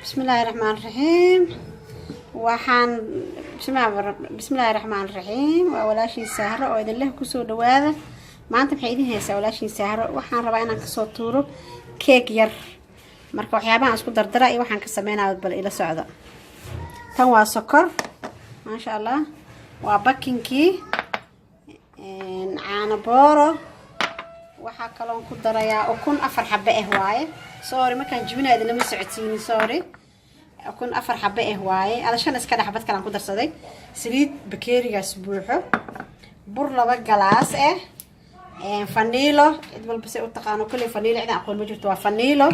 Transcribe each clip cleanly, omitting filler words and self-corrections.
Bismillaahi raxmaan raxiim. Waxaan, bismillaahi raxmaan raxiim. Waa walaashiin Sahro oo idin leh kusoo dhawaada. Maanta maxay idin haysaa walaashiin Sahro? Waxaan rabaa inaan kasoo tuuro keeg yar. Marka waxyaabahan isku dardara iyo waxaan ka sameynaya bal ila socda. Tan waa sokor, maasha Allah, waa baking-kii, caano booro. Waxaa kaloon ku darayaa ukun 4 xabe ah waaye. Sorry, markaan jibinaya idinlama socodsiinin, sorry. Ukun 4 xabe ah waaye, ada shan iska dhex, xabad kalaan ku darsaday. Saliid bakeerigaas buuxo, bur 2 galaas ah, faniilo, cid walba say u taqaano. Kolley faniilo cidaan aqoon ma jirto. Waa faniilo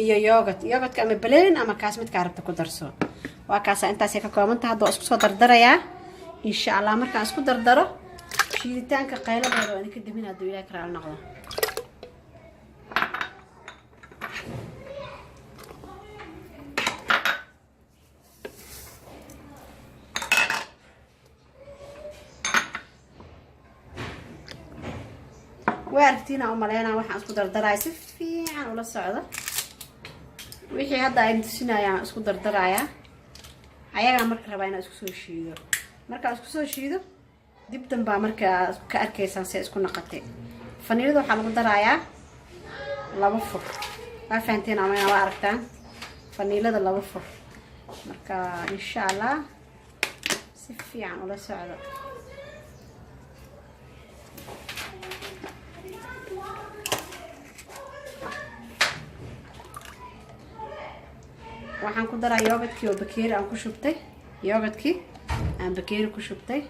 iyo yogurt. Yogurtka ama plain ama kaas midkaa rabta ku darso. Waa kaasa, intaasay ka koobanta. Hadda waa isku soo dardarayaa, insha Allah. Markaan isku dardaro, shiiditaanka qayladooda waa idinka damin, hadduu Ilahi karaal noqdo. Way aragtiina u maleynaa waxaan isku dardaraya. Si fiican ula socda wixii hadda ayn tusinayaan isku dardarayaa. Ayagaa marka rabaa inaan isku soo shiido. Markaan isku soo shiido, dib danbaa markaa ka arkaysaan see isku naqatay. Faniilada waxaa lagu darayaa 2 fur. Waa fahanteen ama waa aragtaan? Faniilada 2 fur. Marka insha Allah si fiican ula socdo. Waxaan ku daraa yogurtkii oo bakeeri aan ku shubtay, yogurtkii aan bakeeri ku shubtay,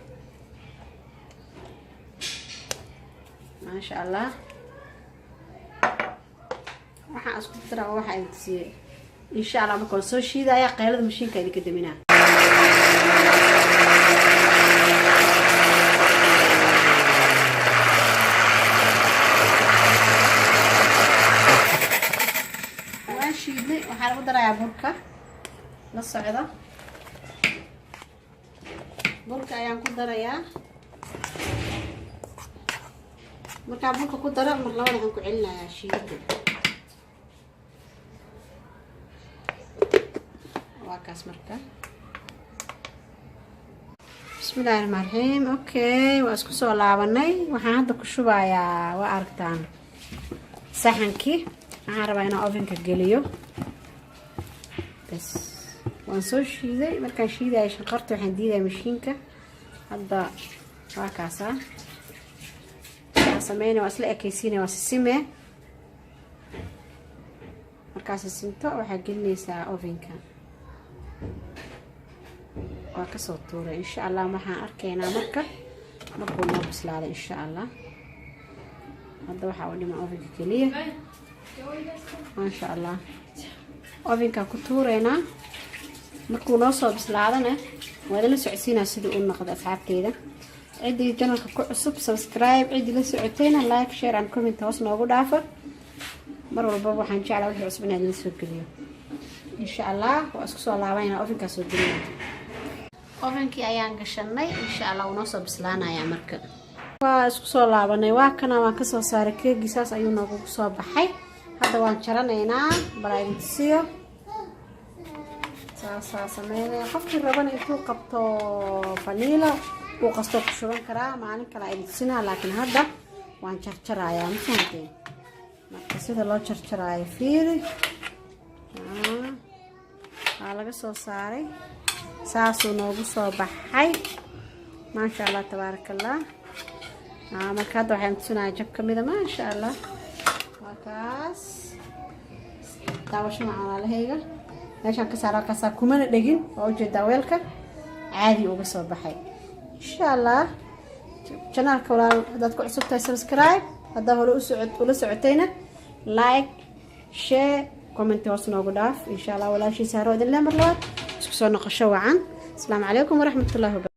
maasha Allah. Waxaan isku daraa waxaa idin tusiyey, insha Allah. Marka waan soo shiidaya, qaylada mashiinka idinka daminaa. Waan shiidnay. Waxaa lagu darayaa burka. La socda, burka ayaan ku darayaa. Markaa burka ku daro, mar labada waxaan ku celinayaa shiidida. Waa kaas. Marka bismillahi raxmaan raxiim. Okay, waa isku soo laabanay. Waxaan hadda ku shubayaa, waa aragtaan, saxankii. Waxaan rabaa inaan ovenka geliyo. Bas, waan soo shiiday. Markaan shiidaya shanqarta, waxaan diidaya mashiinka. Hadda waa kaasaa. Waxaan sameynaya waa isla ekeysiinaya, waa sisime. Markaa sisinto, waxaa gelinaysaa ovenka. Waa kasoo tuuray. Insha Allah waxaan arkaynaa marka markuu noo bislaaday, insha Allah. Hadda waxaa u dhiman ovenka keliya, maasha Allah. Ovenkaa ku tuureynaa. Markuu noo soo bislaadana waa idinla socodsiinaa sidii u noqda. Asxaabteyda, ciddii channelka ku cusub, subscribe. Ciddii la socotayna, like, share and comment hoos noogu dhaafa. Mar walbaba waxaan jeclaa wixii cusub inaa idin soo geliyo, insha Allah. Waa isku soo laabanayna, ovenkaa soo gelina. Ovenkii ayaan gashanay, insha Allah wuu noo soo bislaanayaa. Marka waa isku soo laabanay. Waa kana, waan kasoo saaray keegii, saas ayuu noogu soo baxay. Hadda waan jaranaynaa, balaa idin tusiyo. Saasaa sameynaya. Qofkii rabana intuu qabto faniila uu qasto ku shuban karaa. Maalin kale idin tusinaa, laakiin hadda waan jarjarayaa, ma fahanteen? Marka sida loo jarjaraayo fiiri. Waa laga soo saaray, saasuu noogu soo baxay, maasha Allah, tabaaraka Allah. Marka hadda waxaan tusinayaa jab ka mida, maasha Allah. Waa kaas. Daawasho macaan walaalahayga. Meeshaan ka saara kaasaa, kumana dhegin. Waa ujeedaa, weelka caadi uga soo baxay, insha Allah. Channelka walaal haddaad ku cusub tahay, subscribe. Haddaa hore ula socotayna, like, share, comment hoos noogu dhaaf, insha Allah. Walaashiisa Haro idin leh, mar labaad isku soo noqosho wacan. Asalaamu calaykum waraxmatullahi wabarakatu.